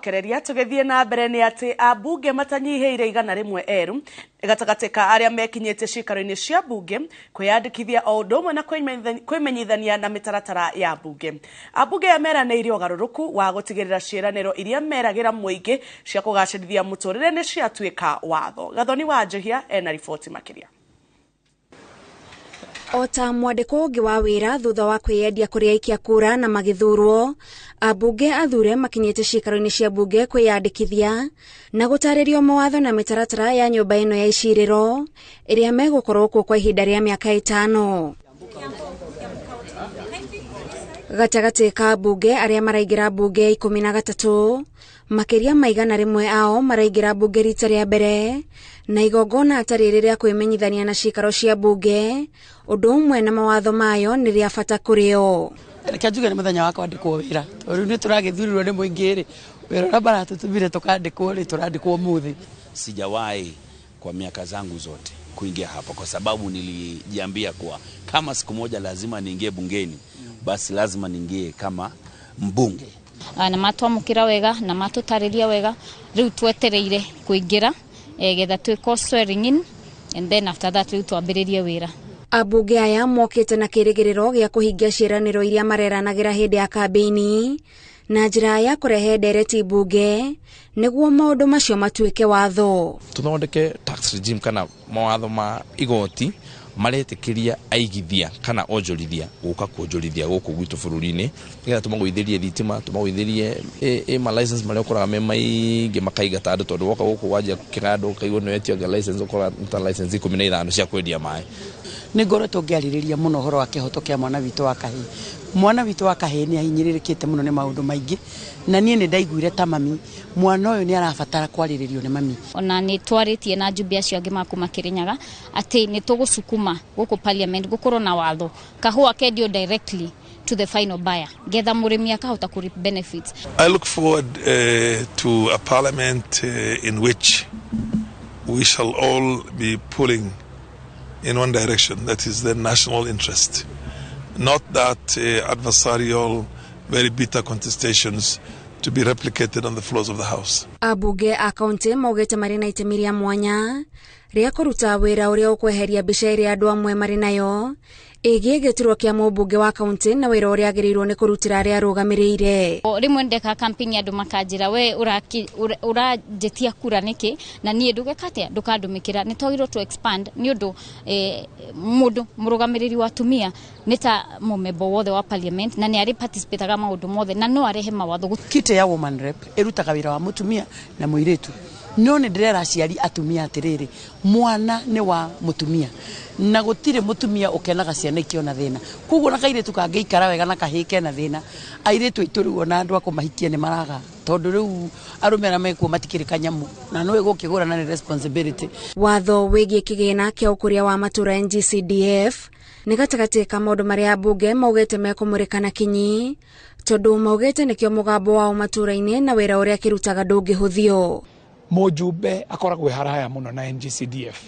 Kereria tũgĩthiĩ na mbere nĩ atĩ ambunge matanyihĩire 100 erũ gatagatĩ ka arĩa mekinyĩte ciikaro-inĩ cia mbunge kwĩyandĩkithia o ũndũ ũmwe na kwĩmenyithania na mĩtaratara ya mbunge. Ambunge aya meranĩire ũgarũrũku wa gũtigĩrĩra ciĩranĩro iria meragĩra mũingĩ cia kũgacĩrithia mũtũrĩre nĩ ciatuĩka watho. Gathoni wa Njihia ena riboti makĩria. O ta mwandĩko ũngĩ wa wĩra thutha wa kwĩyendia kũrĩ aikia kura na magĩthurwo, ambunge athure makinyĩte ciikaro-inĩ cia mbunge kwĩyandĩkithia na gũtarĩrio mawatho na mĩtaratara ya nyũmba ĩno ya icirĩro ĩrĩa megũkorwo kuo kwa ihinda rĩa mĩaka 5. Gatagatĩ ka ambunge arĩa maraingĩra mbunge 13, makĩria ma 100 ao maraingĩra mbunge rita rĩa mbere na igongona ta rĩrĩ rĩa kwĩmenyithania na ciikaro cia mbunge ũndũ ũmwe na mawatho mayo nĩ rĩa bata kũrĩ o. Reke njuge nĩ mũthenya wa kwandĩkwo wĩra, tondũ rĩu nĩ tũragĩthurirwo nĩ mũingĩ rĩ, wĩra ũrĩa maratũtũmire tũkandĩkwo rĩ, tũrandĩkwo ũmũthĩ. Sijawahi kwa miaka zangu zote kuingia hapa kwa sababu nilijiambia kuwa kama siku moja lazima niingie bungeni, basi lazima niingie kama mbunge. Na matwamũkĩra wega na matũtarĩria wega, rĩu twetereire kũingĩra getha twĩkwo swearing in and then after that rĩu twambĩrĩrie wĩra. Ambunge aya mokĩte na kĩrĩgĩrĩro gĩa kũhingia ciĩranĩro iria mareranagĩra hĩndĩ ya kambĩini na njĩra ya kũrehe ndereti mbunge nĩguo maũndũ macio matuĩke watho. Tũthondeke tax regime kana mawatho ma igoti maretĩkĩria aigithia kana onjorithia gũka kuonjorithia gũkũ gwitũ bũrũri-inĩ nĩgetha tũmagũithĩrie thitima, tũmagũithĩrie ma license marĩa ũkoraga me maingĩ makaingata andũ, tondũ woka gũkũ wanjia kĩganda ũkaigua nĩ wetio anga license, ũkoraga ta license 15 cia kwendia maĩ. Nĩ ngoretwo ngĩarĩrĩria mũno ũhoro wa kĩhoto kĩa mwana witũ wa kahĩĩ. Mwana witũ wa kahĩĩ nĩ ahinyĩrĩrĩkĩte mũno nĩ maũndũ maingĩ, na niĩ nĩ ndaiguire ta mami mwana ũyũ nĩ arabatara kwarĩrĩrio nĩ mami. Ona nĩ twarĩtie na njumbe acio angĩ makuma Kĩrĩnyaga atĩ nĩ tũgũcukuma gũkũ parliament gũkorwo na watho kahũa kendio directly to the final buyer getha mũrĩmi akahota kũ reap benefits. I look forward to a parliament in which we shall all be pulling in one direction, that is the national interest, not that adversarial, very bitter contestations to be replicated on the floors of the House. Ambunge a kaunti maugĩte marĩ na itemi rĩa mwanya rĩa kũruta wĩra ũrĩa ũkweheria mbica ĩrĩa andũ amwe marĩ nayo ĩgiĩ gĩturwa kĩa mũmbunge wa kaunti na wĩra ũrĩa agĩrĩirwo nĩ kũrutĩra arĩa arũgamĩrĩire. Rĩmwe ndeka campaign andũ makanjĩra we ũranjĩtia kura nĩkĩ na niĩ ndũgeka atĩa ndũkandũmĩkĩra. Nĩ twagĩrĩirwo to expand nĩ ũndũ mũndũ mũrũgamĩrĩri wa atumia nĩ ta mũmemba wothe wa parliament na nĩ arĩ participataga maũndũ mothe na no arehe mawatho. Kite ya woman rep ĩrutaga wĩra wa mũtumia na mũirĩtu, no nĩ ndĩrera aciari atumia atĩrĩrĩ, mwana nĩ wa mũtumia na gũtirĩ mũtumia ũkenaga ciana ikĩona thĩna. Koguo na kairĩtu kangĩikara wega na kahĩĩ kena thĩna, airĩtu aitũ rĩu ona andũ a kũmahikia nĩ maraga, tondũ rĩu arũme arĩa mekuo matikĩrĩ kanyamũ na no ĩgũkĩgũrana nĩ responsibility. Watho wĩgiĩ kĩgĩna kĩa ũkũria wa matũra NGCDF nĩ gatagatĩ ka maũndũ marĩa ambunge maugĩte mekũmũrĩka na kinyi, tondũ maugĩte nĩkĩo mũgambo wao matũra-inĩ na wĩra ũrĩa kĩrutaga ndũngĩhũthio. Mũjumbe akoragwo e haraya mũno na NGCDF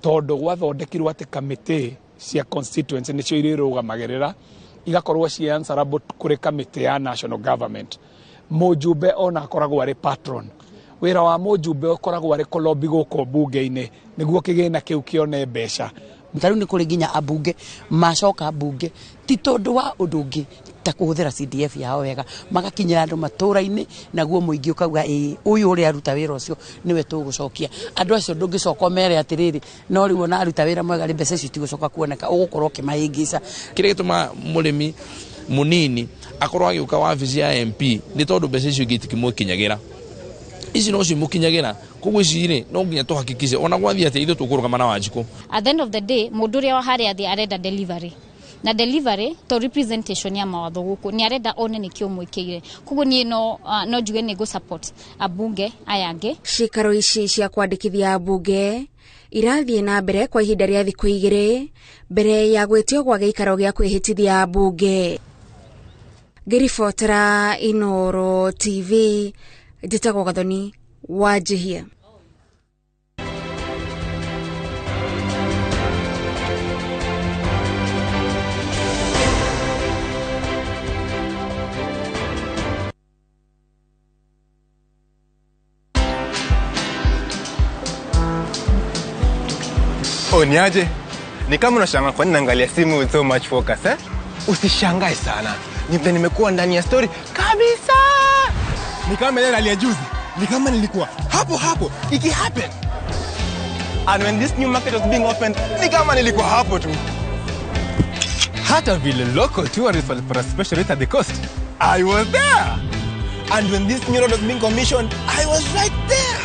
tondũ gwathondekirwo atĩ kamĩtĩ cia constituency nĩcio irĩrũgamagĩrĩra igakorwo ci answerable kũrĩ kamĩtĩ ya national government. Mũjumbe ona akoragwo arĩ patron. Wĩra wa mũjumbe ũkoragwo arĩ kũlobby gũkũ mbunge-inĩ nĩguo kĩgĩna kĩu kĩone mbeca. Ta rĩu nĩ kũrĩ nginya ambunge macoka mbunge ti tondũ wa ũndũ ũngĩ ta kũhũthĩra CDF yao wega, magakinyĩra andũ matũra-inĩ naguo mũingĩ ũkauga ĩĩ ũyũ ũrĩa aruta wĩra ũcio nĩwe tũgũcokia. Andũ acio ndũngĩcoka ũmere atĩrĩrĩ no rĩu ona aruta wĩra mwega rĩ mbeca icio itigũcoka kuoneka, ũgũkorwo ũkĩmahĩngĩca. Kĩrĩa gĩtũmaga mũrĩmi mũnini akorwo agĩũka wabici ya MP nĩ tondũ mbeca icio ingĩ itikĩmũkinyagĩra, ici no cimũkinyagĩra, koguo ici rĩ no nginya tũhakikice ona gwathiĩ atĩa ithuĩ tũkũrũgama na Wanjikũ. At the end of the day mũndũ ũrĩa wa harĩa thĩ arenda delivery na delivery to representation ya mawatho gũkũ nĩ arenda one nĩkĩo mwĩkĩire. Koguo niĩ no njuge nĩ ngũ support ambunge aya angĩ. Ciikaro ici cia kwandĩkithia ambunge irathiĩ na mbere kwa ihinda rĩa thikũ 2 mbere ya gwĩtio gwa gĩikaro gĩa kwĩhĩtithia ambunge. Ngĩribotera Inooro TV, njĩtagwo Gathoni wa Njihia. Yo, ni aje? Ni kama unashangaa kwa nini naangalia simu with so much focus, eh? Usishangae sana. Ni vile nimekuwa ndani ya story kabisa. Ni kama ile rally ya juzi. Ni kama nilikuwa hapo hapo iki happen. And when this new market was being opened, ni kama nilikuwa hapo tu. Hata vile local tourists walipata special rate at the coast, I was there. And when this new road was being commissioned, I was right there.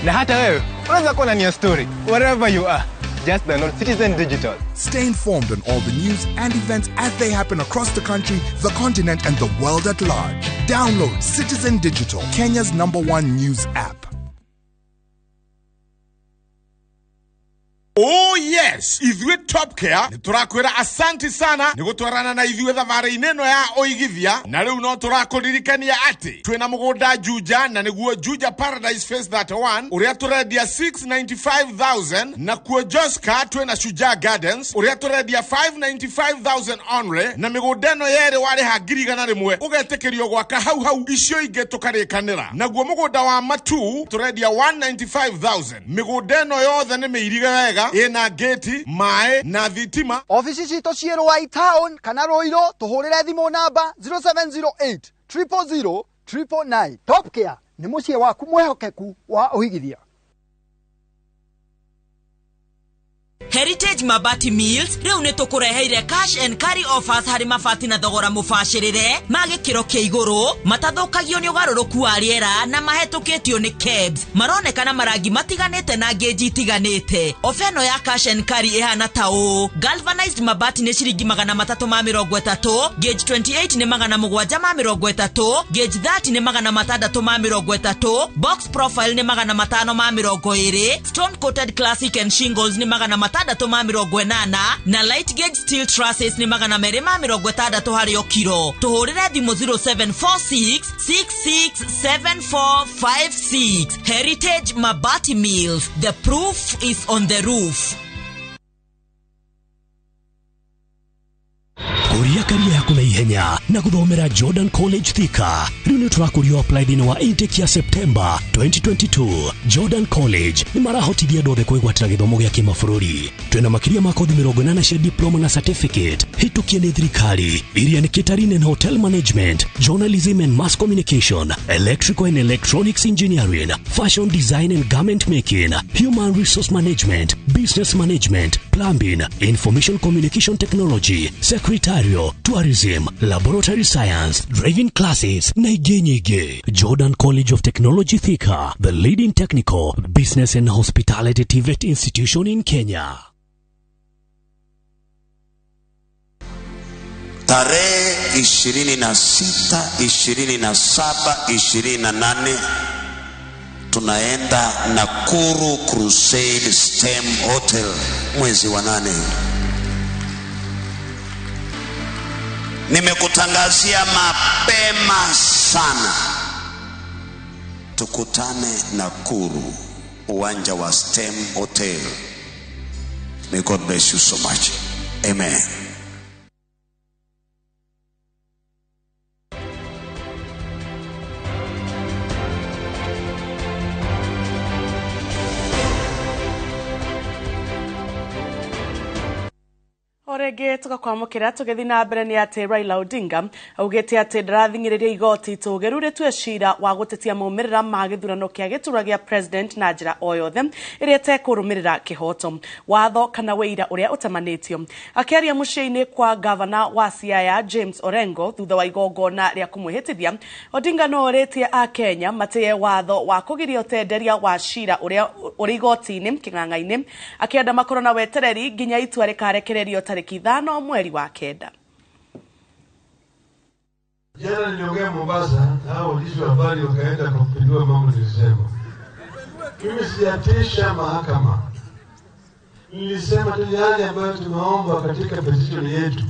Na hata wewe unaweza kuwa ndani ya story wherever you are. Just download Citizen Digital. Stay informed on all the news and events as they happen across the country, the continent, and the world at large. Download Citizen Digital, Kenya's #1 news app. Oh yes, ithuĩ Top Care nĩ tũrakwĩra asanti sana nĩ gũtwarana na ithuĩ thabarĩ-inĩ ĩno ya ũigithia, na rĩu no tũrakũririkania atĩ twĩna mũgũnda Juja, na nĩguo Juja Paradise Phase 31 ũrĩa tũrendia 695,000, na kuo Joska twĩna Shujaa Gardens ũrĩa tũrendia 595,000 only, na mĩgũnda ĩno yerĩ warĩha 100,000 ũgetĩkĩrio gwaka hau hau, icio ingĩ tũkarĩkanĩra. Naguo mũgũnda wa Matu tũrendia 195,000. Mĩgũnda ĩno yothe nĩ mĩirige wega, ina geti, mae na thitima. Ofici citũ ciĩ Ruai Town kana Ruiru, tũhũrĩre thimũ namba 0708 000 999. Top Care nĩ mũciĩ waku mwĩhokeku wa ũigithia. Heritage Mabati Mills riu ni tukureheire cash and carry offers hari mabati na thogora mubacirire ma gikiro kia iguru, matathukagio ni ugaruruku wa riera na mahetukitio ni KEBS. Maronekana marangi matiganite na ngeji itiganite. Ofa ĩno ya cash and carry ihana ta ũũ: galvanized mabati ni ciringi 330, gauge 28 ni 730, gauge 30 ni 630, box profile ni 520, stone coated classic and shingles ni 680, na light gauge steel trusses ni 260 harĩ o kiro. Tuhũrĩre thimũ 0746 667456. Heritage Mabati Mills, the proof is on the roof. Kũria karia yaku na ihenya na gũthomera Jordan College Thika. Rĩu nĩ tũrakũrio apply thĩinĩ wa intake ya September 2022. Jordan College nĩ marahotithia andũ othe kwĩgwatĩra gĩthomo gĩa kĩmabũrũri. Twĩna makĩria ma kothi 80 cia diploma na certificate hĩtũkie nĩ thirikari, iria nĩ catering and hotel management, journalism and mass communication, electrical and electronics engineering, fashion design and garment making, human resource management, business management, plumbing, information communication technology, secretarial, tourism, laboratory science, driving classes na ingĩ nyingĩ. Jordan College of Technology Thika, the leading technical, business and hospitality TVET institution in Kenya. Tarehe 26, 27, 28 tunaenda Nakuru Crusade STEM Hotel mwezi wa 8. Nimekutangazia mapema sana, tukutane Nakuru, uwanja wa STEM Hotel. May God bless you so much. Amen. Orege tugakwamukira tugithi na mbere ni ati Raila Odinga augite ati ndarathingiriria igoti tugeru ritue cira wa gutetia maumirira ma githurano kia giturwa gia president na njira o yothe iria ĩtekũrũmĩrĩra kihoto watho kana wĩira uria utamanĩtio. Akiaria muciĩ-inĩ kwa gavana wa Siaya James Orengo thutha wa igongona ria kumwĩhĩtithia, Odinga no orĩtie a Kenya matĩye watho wa kũgiria ũtenderia wa cira uria ũrĩ igoti-inĩ kĩng'ang'a-inĩ, akĩenda makorwo na wetereri nginya itua rĩkarekererio tarĩki 5 mweri wa 9. Jana niliongea Mombasa, hao waandishi wa habari wakaenda kupindua mambo nilisema. Mimi sijatisha mahakama. Nilisema tu yale ambayo tumeomba katika petition yetu.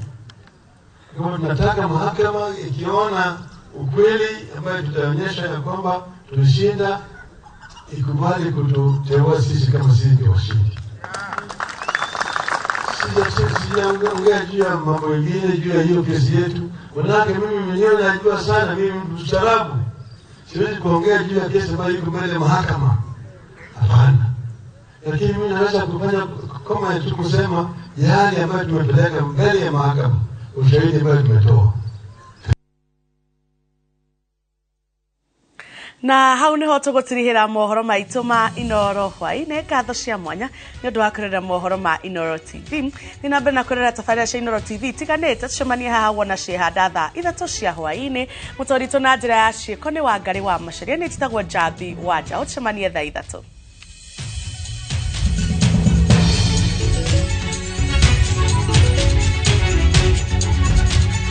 Kama tunataka mahakama ikiona ukweli ambayo tutaonyesha ya kwamba tulishinda, ikubali kututeua sisi kama sisi ndio washindi. Sijaongea juu ya mambo mengine juu ya hiyo kesi yetu. Manake mimi mwenyewe najua sana, mimi mstaarabu. Siwezi kuongea juu ya kesi ambayo iko mbele ya mahakama. Hapana. Lakini mimi naweza kufanya Comment tu kusema yale ambayo tumepeleka mbele ya mahakama, ushahidi ambayo tumetoa. Na hau niho tũgũtirihĩra mohoro maitũ ma Inoro hwaĩ-inĩ. Ngatho cia mwanya nĩ ũndũ wa kwĩrorera mohoro ma Inoro TV. Thiĩ na mbere na kwĩrorera tabarĩra cia Inoro TV tiganĩte. Tũcemanie haha wona ciĩhanda thaa 3 cia hwaĩ-inĩ. Mũtwaritũ na njĩra ya ciĩko nĩ Wangarĩ wa Macaria, nĩ njĩtagwo Njambi wa Njaũ. Tũcemanie thaa 3.